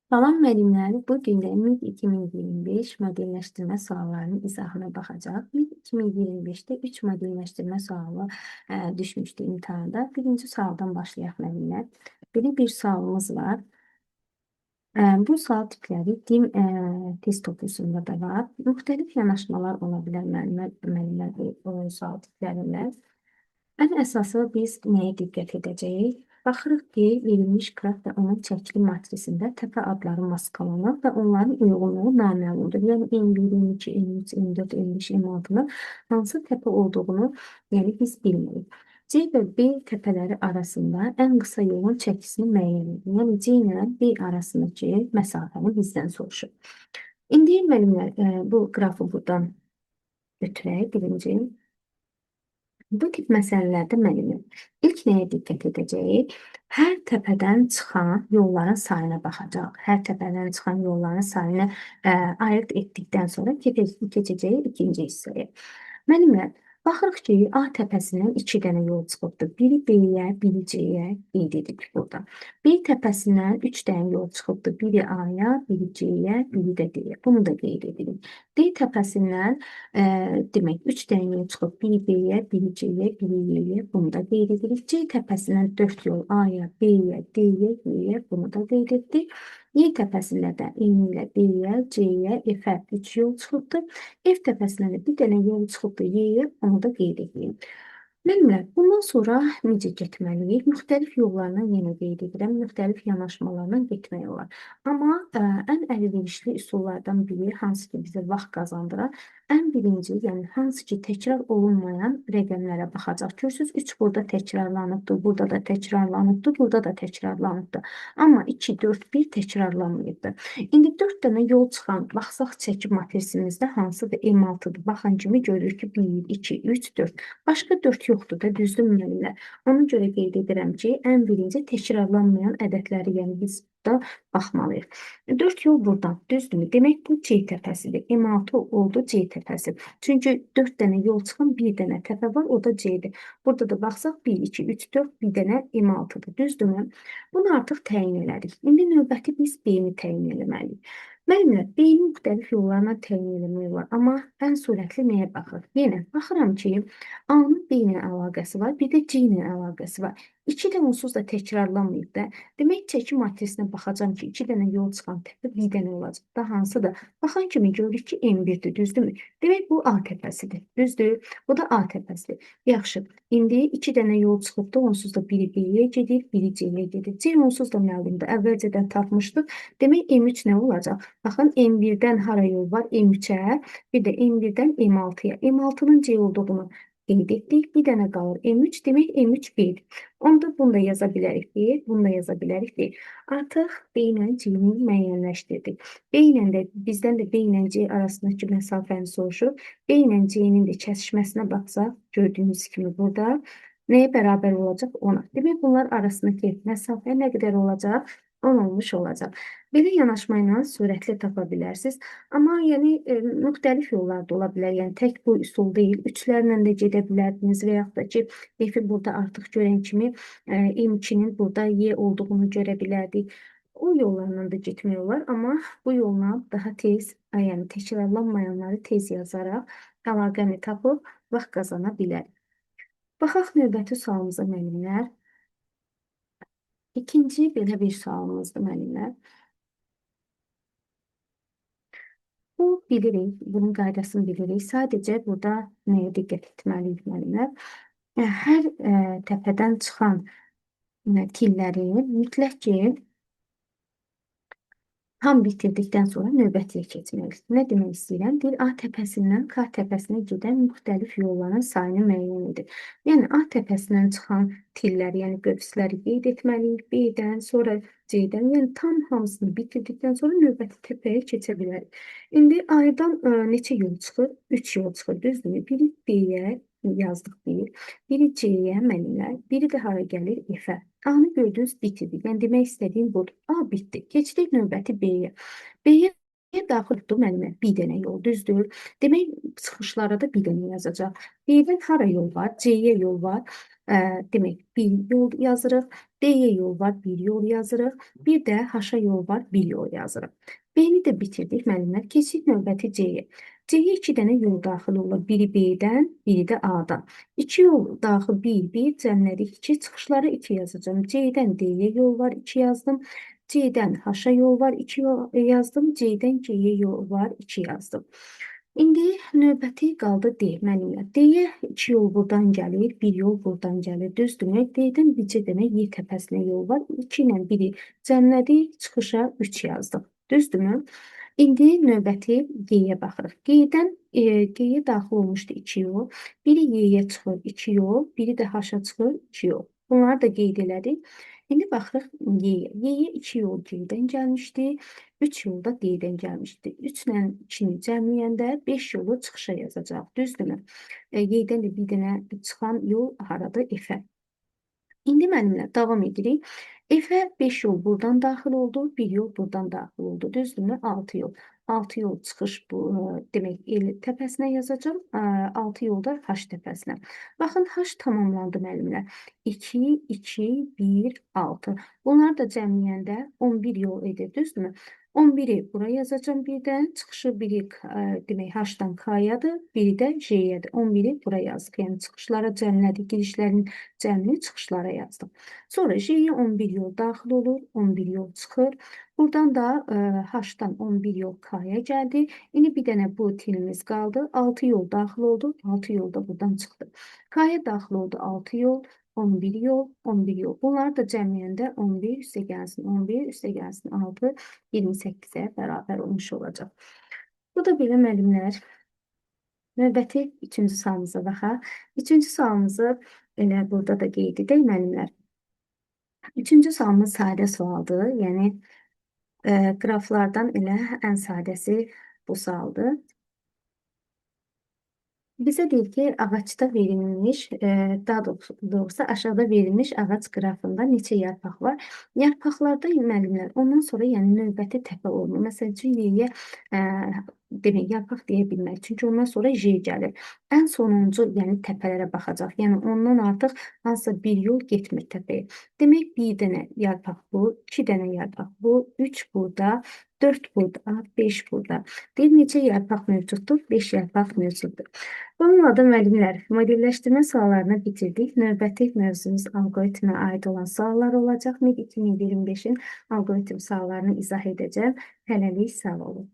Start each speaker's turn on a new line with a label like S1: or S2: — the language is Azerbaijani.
S1: Salam müəllimlər, bu gün də MİQ 2025 modelləşdirmə suallarının izahına baxacaq. MİQ 2025-də 3 modelləşdirmə sualı düşmüşdü imtahanda. Birinci sualdan başlayaq müəllimlər. Belə bir sualımız var. Bu sual tipləri DİM test toplusunda da var. Müxtəlif yanaşmalar ola bilər müəllimlər bu sual tiplərində. Ən əsası biz nəyə diqqət edəcəyik? Baxırıq ki, verilmiş qraf və onun çəkili matrisində təpə adları maskalanır və onların uyğunluğu naməlumdur. Yəni M1, M2, M3, M4, M5, M6-nın hansı təpə olduğunu yəni biz bilmirik. C və B təpələri arasında ən qısa yolun çəkisini müəyyən edin. Yəni C ilə B arasındakı məsafəni bizdən soruşur. İndi müəllimlər bu qrafı buradan götürək birinci. Bu tip məsələlərdə müəllimlər ilk nəyə diqqət edəcəyik? Hər təpədən çıxan yolların sayına baxacaq. Hər təpədən çıxan yolların sayını ayırt etdikdən sonra keçəcəyik ikinci hissəyə. Müəllimlər, baxırıq ki, A təpəsindən 2 dənə yol çıxıbdır. Biri B-yə, biri C-yə qeyd edirik burada. B təpəsindən 3 dənə yol çıxıbdır. Biri A-ya, biri C-yə, biri də D-yə. Bunu da qeyd edirik. D təpəsindən demək 3 dənə yol çıxıb. Biri B-yə, biri C-yə, biri Y-yə. Bunu da qeyd edirik. C təpəsindən 4 yol A-ya, B-yə, D-yə, Y-yə. Bunu da qeyd etdik. Y təpəsində də eyni ilə B-yə, C-yə, F-ə 3 yol çıxıbdır. F təpəsindən də bir dənə yol çıxıbdır Y-yə, onu da qeyd edeyim. Müəllimlər, bundan sonra necə getməliyik? Müxtəlif yollarla yenə qeyd edirəm, müxtəlif yanaşmalarla getmək olar. Amma ən əlverişli üsullardan biri, hansı ki bizə vaxt qazandırar, ən birinci, yəni hansı ki təkrar olunmayan rəqəmlərə baxacaq. Görürsünüz, 3 burada təkrarlanıbdır, burada da təkrarlanıbdır, burada da təkrarlanıbdır. Amma 2, 4, 1 təkrarlanmayıbdır. İndi 4 dənə yol çıxan, baxsaq çəki matrisimizdə hansıdır? M6-dır. Baxan kimi görürük ki, 1, 2, 3, 4. Başqa 4 yoxdur da, düzdür müəllimlər? Ona görə qeyd edirəm ki, ən birinci təkrarlanmayan ədədləri, yəni biz burada baxmalıyıq. 4 yol buradan, düzdürmü? Demək bu C təpəsidir. M6 oldu C təpəsi. Çünki 4 dənə yol çıxan bir dənə təpə var, o da C-dir. Burada da baxsaq 1, 2, 3, 4 bir dənə M6-dır, düzdürmü? Bunu artıq təyin elədik. İndi növbəti biz B-ni təyin eləməliyik. Müəllimlər, B-ni müxtəlif yollarla təyin eləmək olar, amma ən sürətli nəyə baxır? Yenə baxıram ki, A-nın B ilə əlaqəsi var, bir də C ilə əlaqəsi var. 2 də onsuz da təkrarlanmayıb da. Demək, çəki matrisinə baxacağam ki, 2 dənə yol çıxan təpə bir dənə olacaq. Da hansıdır? Baxan kimi görürük ki, M1-dir, düzdürmü? Demək, bu A təpəsidir, düzdür? Bu da A təpəsidir. Yaxşı, indi 2 dənə yol çıxıbdır, onsuz da biri B-yə gedir, biri C-yə gedir. C onsuz da məlumdur, əvvəlcədən tapmışdıq. Demək, M3 nə olacaq? Baxın, M1-dən hara yol var? M3-ə, bir də M1-dən M6-ya. M6-nın C olduğunu qeyd etdik. Bir dənə qalır M3, demək M3 B-dir. Onda bunu da yaza bilərik B, bunu da yaza bilərik B. Artıq B ilə C-ni müəyyənləşdirdik. B ilə də bizdən də B ilə C arasındakı məsafəni soruşur. B ilə C-nin də kəsişməsinə baxsaq, gördüyünüz kimi burada nəyə bərabər olacaq? 10-a. Demək, bunlar arasındakı məsafə nə qədər olacaq? 10 olmuş olacaq. Belə yanaşma ilə sürətli tapa bilərsiniz. Amma yəni müxtəlif yollar da ola bilər. Yəni tək bu üsul deyil. Üçlərlə də gedə bilərdiniz və yaxud da ki, F-i burada artıq görən kimi M2-nin burada Y olduğunu görə bilərdik. O yollarla da getmək olar, amma bu yolla daha tez, yəni təkrarlanmayanları tez yazaraq əlaqəni tapıb vaxt qazana bilərik. Baxaq növbəti sualımıza müəllimlər. İkinci belə bir sualımızdır müəllimlər. Bu bilirik, bunun qaydasını bilirik. Sadəcə burada nəyə diqqət etməliyik müəllimlər? Hər təpədən çıxan tilləri mütləq ki, tam bitirdikdən sonra növbətiyə keçməliyik. Nə demək istəyirəm? Deyir, A təpəsindən K təpəsinə gedən müxtəlif yolların sayını müəyyən edir. Yəni, A təpəsindən çıxan tilləri, yəni qövsləri qeyd etməliyik. B-dən, sonra C-dən, yəni tam hamısını bitirdikdən sonra növbəti təpəyə keçə bilərik. İndi A-dan neçə yol çıxır? 3 yol çıxır, düzdürmü? Biri B-yə yazdıq 1, biri C-yə müəllimlər, biri də hara gəlir? F-ə. A-nı gördünüz, bitirdik. Yəni demək istədiyim budur. A bitdi. Keçdik növbəti B-yə. B-yə daxil oldu müəllimə bir dənə yol, düzdür? Demək, çıxışlara da bir dənə yazacaq. B-dən hara yol var? C-yə yol var. Demək, bir yol yazırıq. D-yə yol var, bir yol yazırıq. Bir də H-a yol var, bir yol yazırıq. B-ni də bitirdik müəllimlər. Keçik növbəti C-yə. C-yə 2 dənə yol daxil olur. Biri B-dən, biri də A-dan. 2 yol daxil 1, 1, cəmlədik 2. Çıxışları 2 yazacağım. C-dən D-yə yol var, 2 yazdım. C-dən H-a yol var, 2 yazdım. C-dən G-yə yol var, 2 yazdım. İndi növbəti qaldı D müəllimlər. D-yə 2 yol buradan gəlir, 1 yol buradan gəlir. Düzdürmü? D-dən bircə dənə Y təpəsinə yol var. 2 ilə 1-i cəmlədik, çıxışa 3 yazdıq. Düzdürmü? İndi növbəti G-yə baxırıq. G-dən G-yə daxil olmuşdu 2 yol. Biri Y-yə çıxır 2 yol, biri də H-a çıxır 2 yol. Bunları da qeyd elədik. İndi baxırıq Y-yə. Y-yə 2 yol G-dən gəlmişdi, 3 yol da D-dən gəlmişdi. 3 ilə 2-ni cəmləyəndə 5 yolu çıxışa yazacaq. Düzdürmü? Y-dən də bir dənə çıxan yol haradır? F-ə. İndi müəllimlər davam edirik. F-ə 5 yol buradan daxil oldu, 1 yol buradan daxil oldu. Düzdürmü? 6 yol. 6 yol çıxış bu, demək L təpəsinə yazacağam. 6 yol da H təpəsinə. Baxın, H tamamlandı müəllimlər. 2, 2, 1, 6. Bunları da cəmləyəndə 11 yol edir, düzdürmü? 11-i bura yazacağım birdən. Çıxışı biri demək H-dan K-yadır, biri də J-yədir. 11-i bura yazdıq. Yəni çıxışlara cəmlədik. Girişlərin cəmini çıxışlara yazdıq. Sonra J-yə 11 yol daxil olur, 11 yol çıxır. Buradan da H-dan 11 yol K-ya gəldi. İndi bir dənə bu tilimiz qaldı. 6 yol daxil oldu, 6 yol da buradan çıxdı. K-ya daxil oldu 6 yol. 11 yol, 11 yol. Bunları da cəmləyəndə 11 üstə gəlsin 11, üstə gəlsin 6, 28-ə bərabər olmuş olacaq. Bu da belə müəllimlər. Növbəti üçüncü sualımıza baxaq. Üçüncü sualımızı elə burada da qeyd edək müəllimlər. Üçüncü sualımız sadə sualdır. Yəni qraflardan elə ən sadəsi bu sualdır. Bizə deyir ki, ağacda verilmiş, daha doğrusu aşağıda verilmiş ağac qrafında neçə yarpaq var? Yarpaqlarda müəllimlər, ondan sonra yəni növbəti təpə olmur. Məsəl üçün, Y-yə demək, yarpaq deyə bilmərik. Çünki ondan sonra J gəlir. Ən sonuncu, yəni təpələrə baxacaq. Yəni ondan artıq hansısa bir yol getmir təpəyə. Demək, bir dənə yarpaq bu, 2 dənə yarpaq bu, 3 burada, 4 burada, 5 burada. Deyir, neçə yarpaq mövcuddur? 5 yarpaq mövcuddur. Bununla da müəllimlər, modelləşdirmə suallarını bitirdik. Növbəti mövzumuz algoritmə aid olan suallar olacaq. MİQ 2025-in algoritm suallarını izah edəcəm. Hələlik sağ olun.